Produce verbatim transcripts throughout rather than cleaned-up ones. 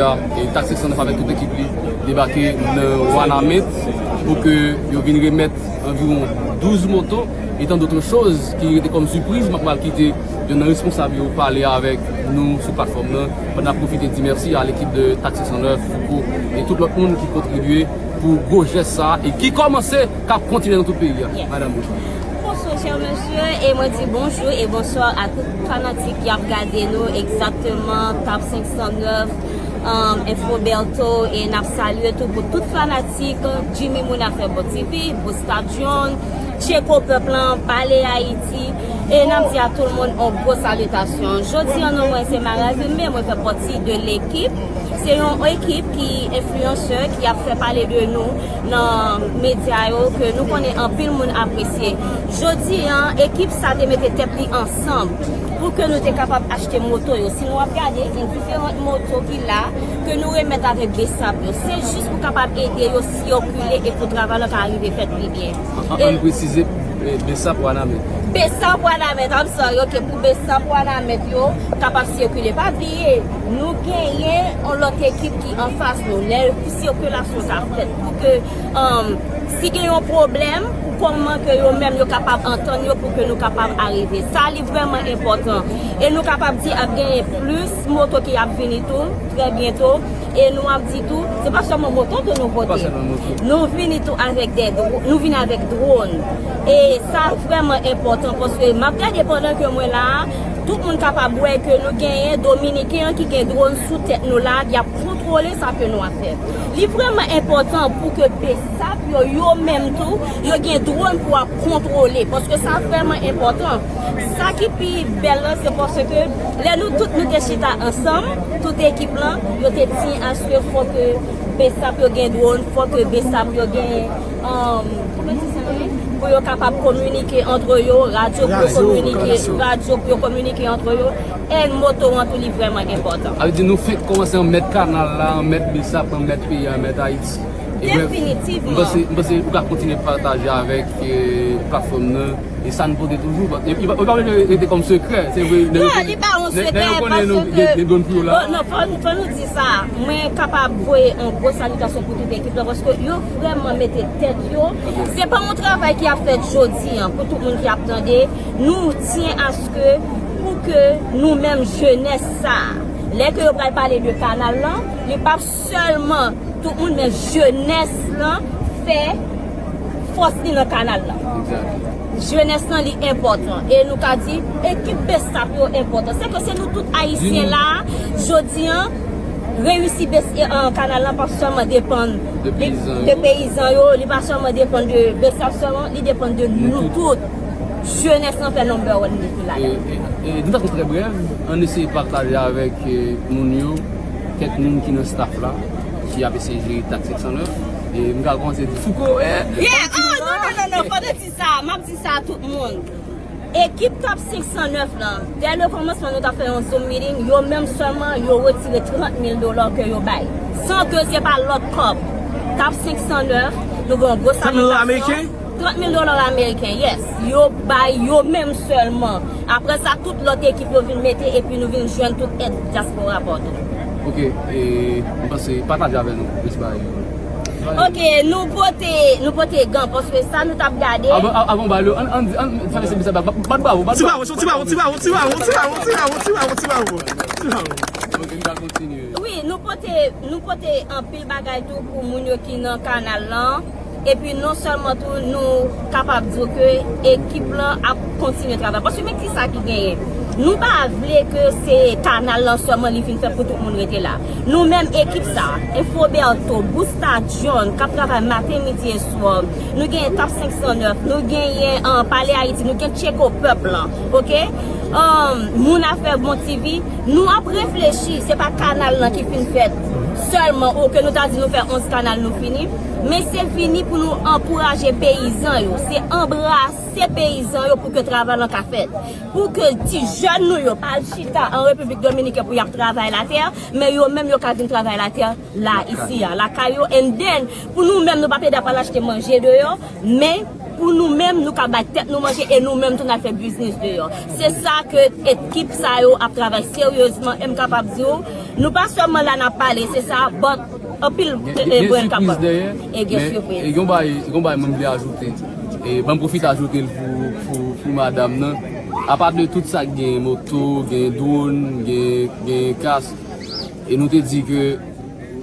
E Tactic San Nèf avèk tout ekip li debake nan Wanament pou ke yo vin remèt anviwon douz moto e tan dòt choz ki rete kòm sipriz. M ap pral kite youn nan responsab yo pale avèk nou sou platfòm nan, pandan n ap pwofite di mèsi a lekip de Tactic San Nèf, Fouco, e tout lòt moun ki kontribye pou gwo jès sa a e ki kòmanse, k ap kontinye nan tout peyi a. Madanm, bonjou. Bonjou, chè mesye, e mwen di bonjou e bonswa a tout fanatik ki ap gade nou egzakteman, Tap senk san nèf, um, Info Bertho, e n ap salye tou pou tout fanatik Jimmy Moun Afè Bon T V, Busta John, Tcheko Pèp lan, Pale Ayiti, e n ap di a tout moun on gwo salitasyon. Jodi an, non mwen se Marazin, men mwen fè pati de lekip. Se yon ekip ki enfliyansè, ki ap fè pale de nou nan medya yo, ke nou konnen anpil moun apresye. Jodi an, ekip sa te mete tèt li ansanm pou ke nou te kapab achte moto yo. Si nou ap gade, gen diferan moto ki la, ke nou remèt avèk B S A P yo. Se jis pou kapab ede yo sikile e pou travay la ka rive fèt pi byen. An, an, e ann presize, eh, B S A P Wanament. B S A P Wanament, I'm sorry, ok, pou B S A P Wanament yo kapab sikile. Pa bliye, nou genyen yon lòt ekip ki anfas nou. Lè sikilasyon ka fèt, pou ke, um, si gen yon pwoblèm, pou kòman ke yo menm yo kapab antann yo, pou ke nou kapab arive. Sa, li vrèman enpòtan. E nou kapab di ap genyen plis moto ki ap vini tou, trè byento. E nou ap di tou, se pa sèlman moto tou nou pote. Pa sèlman moto. Nou vini tou avèk de dro-, nou vini avèk dwòn. E sa vrèman enpòtan, paske m ap gade pandan ke mwen la a, tout moun kapab wè ke nou genyen Dominiken an ki gen dwòn sou tèt nou la, y ap kontwole sa ke nou ap fè. Li vrèman enpòtan pou ke B S A P yo, yo menm tou, yo gen dwòn pou ap kontwole, paske sa vrèman enpòtan. Sa ki pi bèl la, se paske lè nou tout nou te chita ansanm, tout ekip lan, yo te di aske fò ke B S A P yo gen dwòn, fò ke B S A P yo gen, um, kòman di sa ye? Pou yo kapab kominike antre yo, radyo pou yo kominike, radyo pou yo kominike antre yo, e moto an tou li vrèman enpòtan. Sa vle di nou fenk kòmanse anmèt kanal la, anmèt B S A P, anmèt peyi a, anmèt Ayiti. E brèf, definitivman. M panse, m panse ou ka kontinye pataje avèk, eh, platfòm nan. E sa n pote toujou, bon, e, e, e pa rete kòm sekrè, se vre, nèg yo konnen, nèg yo konnen nou gen, gen dwòn pou yo la. Non, li pa yon sekrè, paske, bon, non, fò, fò nou di sa. Mwen kapab voye yon gwo salitasyon pou tout ekip la, paske yo vrèman mete tèt yo. Se pa yon travay ki ap fèt jodi an, pou tout moun ki ap tande, nou tyen aske pou ke nou menm jenès sa, lè ke yo pral pale de kanal lan, li p ap sèlman tout moun, men jenès lan fè fòs li nan kanal lan. Exact. Jenès lan li enpòtan. E nou ka di, ekip B S A P yo enpòtan. Se ke se nou tout Ayisyen la, jodi an, reyisi B S A P, eh, kanal lan pa sèlman depann de, de peyizan yo, li pa sèlman depann de B S A P sèlman, li depann de nou tout. Jenès lan fè number one li ki la. E, e, e, de fason trè brèv, ann eseye pataje avèk, eh, moun yo, kèk moun ki nan staff la, ki ap eseye jere Tactic San Nèf. E m ka kòmanse di Fouco, eh, yeah, oh, non, non, non, non, fò nou di sa, m ap di sa a tout moun. Ekip Tap senk san nèf lan, dès le commencement, nou t ap fè yon Zoom meeting, yo menm sèlman, yo retire trant mil dola ke yo bay. San ke se pa lòt kòb. Tap senk san nèf, nou gen yon gwo salitasyon. Trant mil dola ameriken? Trant mil dola ameriken, yes. Yo bay yo menm sèlman. Apre sa, tout lòt ekip yo vin mete, epi nou vin jwenn tout èd dyaspora pa w tou. Ok, e, m panse, pataje avè nou plis bagay yo. Ok, nou pote, nou pote gan, paske sa nou t ap gade. Avan, avan, avan, ba yo, ann, ann, ann, fè mesye, mesye, bat, bat bravo, bat bravo. Ti bravo, ti bravo, ti bravo. Ok, n ka kontinye. Wi, nou pote, nou pote anpil bagay tou pou moun yo ki nan kanal lan. Epi non sèlman tou nou kapab di w ke ekip lan ap kontinye travay. Paske men ki sa ki genyen. Nou pa vle ke se kanal lan sèlman li vin fè pou tout moun rete la. Nou menm ekip sa, Infoberto, Busta John, k ap travay maten, midi e swa. Nou genyen Tap senk san nèf, nou genyen, uh, Pale Ayiti, nou gen Tcheko Pèp lan, oke? Um, Moun Afè Bon T V, nou ap reflechi, se pa kanal lan ki fin fèt sèlman, oke, nou ta di nou fè onz kanal, nou fini. Men se vini pou nou ankouraje peyizan yo, se anbrase peyizan yo pou ke travay lan ka fèt. Pou ke ti jèn nou yo pa al chita an Repiblik Dominiken pou y ap travay latè, men yo menm yo ka vin travay latè la, isi a, lakay yo. And then, pou nou menm, nou pa plede ap al achte manje deyò, men pou nou menm, nou ka bay tèt nou manje e nou menm tou n al fè biznis deyò. Se sa ke ekip sa yo ap travay seryezman, e m kapab di w, Nou pa sèlman la n ap pale, se sa, but anpil, gen, e, e, gen brand k ap sipwiz dèyè, e gen men, sipwiz. E gen yon bagay, gen yon bagay mwen vle ajoute. E ban m pwofite ajoute l pou, pou, pou madanm nan. Apa de tout sa, gen moto, gen dwòn, gen, gen kas. E nou te di ke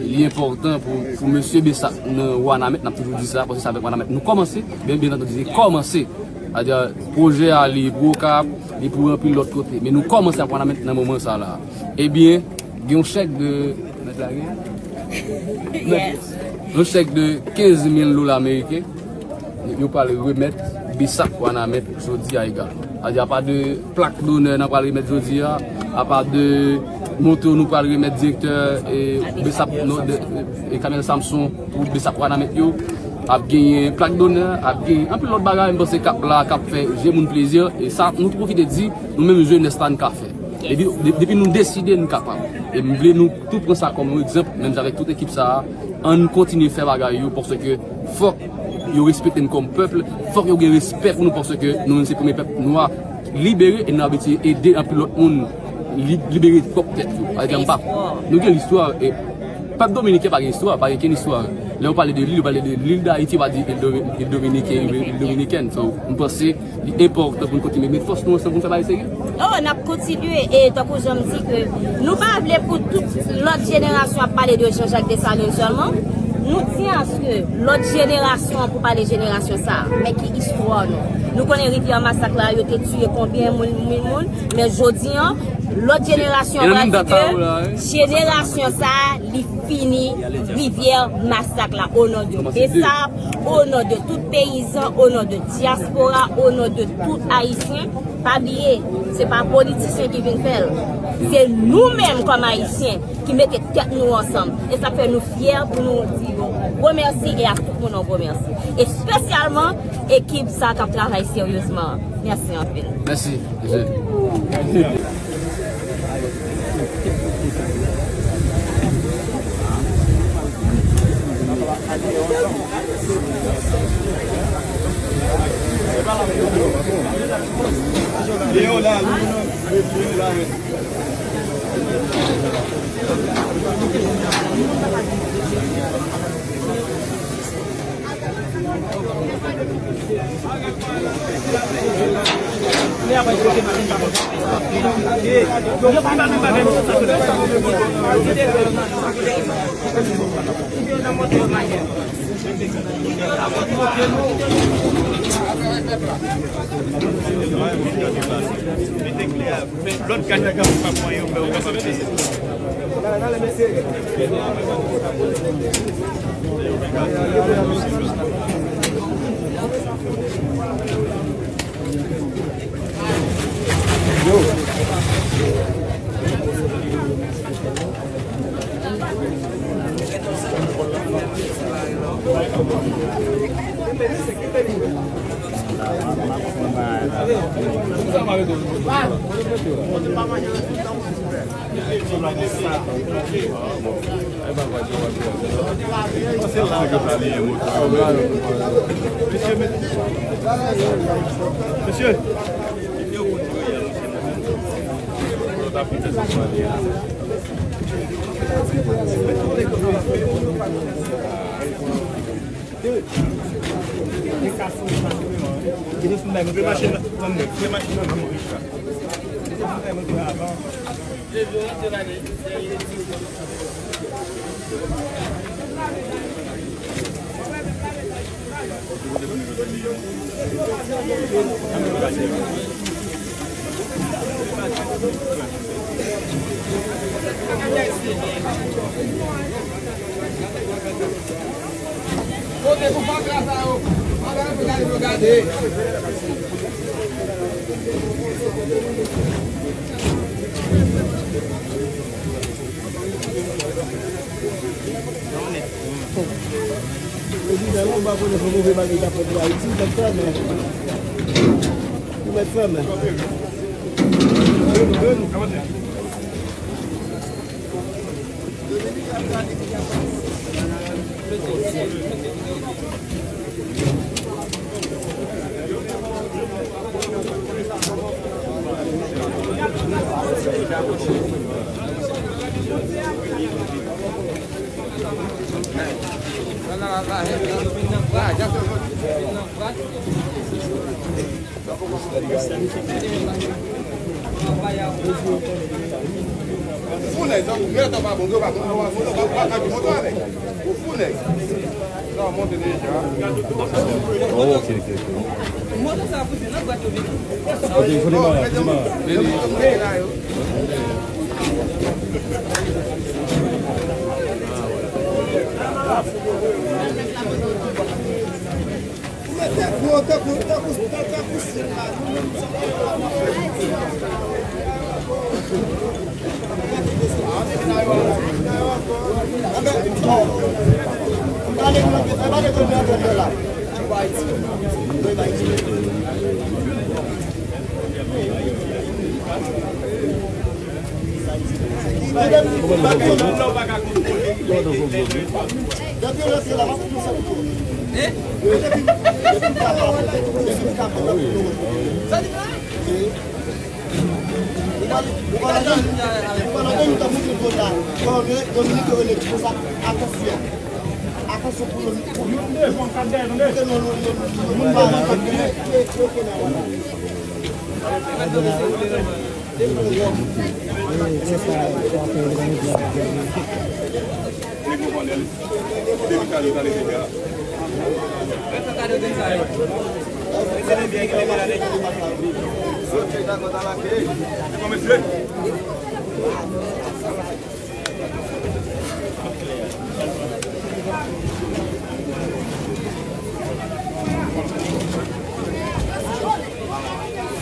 li enpòtan pou, pou mesye Bessap nan Wanament, n ap toujou di sa, paske se avèk Wanament nou kòmanse, byen, byen antandi, se kòmanse. Sètadi, pwojè a, li pou Okap, li pou anpil lòt kote. Men nou kòmanse ak Wanament nan moman sa la. Ebyen, gen yon chèk de, mèt la gen? Yes. Yon chèk de kenz mil dola ameriken, yo pral remèt Bessap Wanament jodi a egalman. Sètadi, apa de plak donè n ap pral remèt jodi a, apa de moto nou pral remèt direktè, e, Bessap, non, de, e, Camel Samson pou Bessap Wanament yo, ap genyen plak donè, ap genyen anpil lòt bagay, m panse k ap la, k ap fè je moun plezi, e sa, nou tou pwofite di, nou menm jenès la, n ka fè. Depi, de-, depi nou deside, nou kapab. E m vle nou tou pran sa kòm yon egzanp, menm jan avèk tout ekip sa a, ann kontinye fè bagay yo, paske fòk yo respekte n kòm pèp, fòk yo gen respè pou nou, paske nou menm se premye pèp nwa libere, e n ap eseye ede anpil lòt moun li-, libere pwòp tèt yo. Sètadi, m pa, nou gen listwa, e pèp dominiken pa gen istwa, pa gen kenn istwa. Lè yo pale de lil, yo pale de lil Dayiti, yo pa di il Domi-, il dominiken, il, il dominiken. So, m panse li enpòtan pou n kontinye met fòs nou ansanm pou n fè bagay serye. Oh, n ap kontinye, e tankou jan m di ke nou pa vle pou tout lòt jenerasyon ap pale de Jean-Jacques Dessalines sèlman. Nou di aske lòt jenerasyon an pou pale jenerasyon sa a, men ki istwa nou. Nou konnen Rivyè Masak la, yo te tiye konbyen moun, mil moun, men jodi an, lòt jenerasyon an pral di ke jenerasyon sa a, li fini Rivyè Masak la, o non de Bessap, o non de tout peyizan, o non de dyaspora, o non de tout Ayisyen. Pa bliye, se pa politisyen ki vin fè l. Se nou menm kòm Ayisyen ki mete tèt nou ansanm. E sa fè nou fyè pou nou di yon gwo mèsi e a tout moun yon gwo mèsi. Espesyalman ekip sa k ap travay seryezman. Mèsi anpil. Mèsi. Lòt gad la, pa pran yo, fè yo kapab peye. Mesye, Kote pou fatra sa yo? Fatra yo pou gade pou gade. Prezidan, nou pa konnen se move bagay k ap fèt pou Ayiti, mèt fèmen. Ou mèt fèmen. Fou nèg, sa ou mèt an pa bon, yo pa bon, yo pa bon, yo pa bon, yo pa bon, yo pa bon, yo pa bon. Ou fou nèg. Sa w monte deja. Oh, ok, ok, ok. Kote, kote mara, kote mara.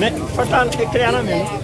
Men, fòs la, eklè a nan men nou.